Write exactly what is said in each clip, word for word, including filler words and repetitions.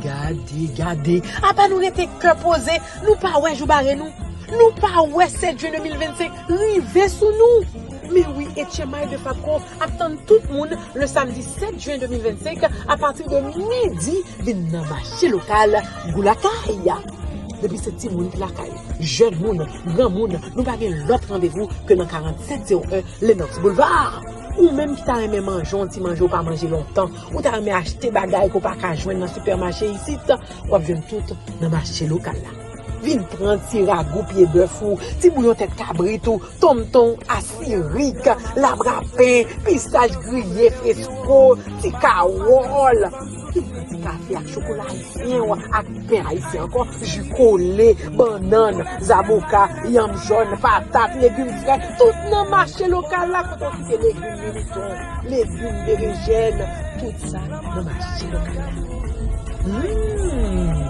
Gade, gade, apa nou rete kè poze, nou pa wè jou bare nou. Nou pa wè sèt jen de mil vennsenk rive sou nou. Men wi, H M I de Fabco ap tann tout moun le samedi sept juin deux mille vingt-cinq à partir de midi, vin nan mache lokal Goulakay. Depi se timoun ki lakay, jèn moun, granmoun, nou pa gen lòt randevou ke nan quarante-sept zéro un Lenox Boulevard. Ou menm ki ta renmen manje yon ti manje ou pa manje lontan, ou ta renmen achte bagay ke w pa ka jwenn nan sipèmache isit, w ap jwenn tout nan mache lokal la. Vin pran ti ragou pye bèf ou, ti bouyon tèt kabrit ou, tonmtonm asirik, labrapen, pistach griye fresko, ti kawòl. Vin pran ti kafe ak chokola ayisyen w ak pen ayisyen ankò, ji kole, bannann, zaboka, yanm jòn, patat, legim frè, tout nan mache lokal la kote w kite legim militon, legim berejèn, tout sa nan mache lokal la. Hmm.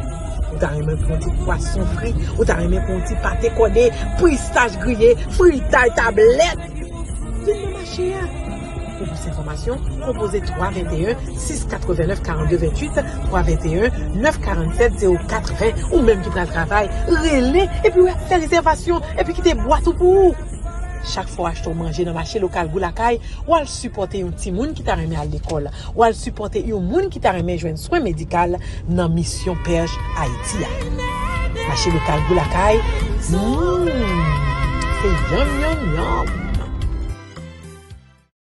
Ou ta renmen pran ti pwason fri, ou ta renmen pran ti pate kòde, pistach griye, fritay tablèt. Vin nan mache a. Pou plis enfòmasyon, konpoze twa venteyen, sis katrevennnèf, karannde venntuit, twa venteyen, nèf karannsèt, zewo kat ven, ou menm ki pral travay, rele epi w ap fè rezèvasyon epi kite bwat ou pou ou. Chak fwa w achte yon manje nan mache lokal Goulakay, w al sipòte yon timoun ki ta renmen al lekòl, w al sipòte yon moun ki ta renmen jwenn swen medikal nan misyon pèch Ayiti a. Mache lokal Goulakay, hmm, se yanm, yanm, yanm.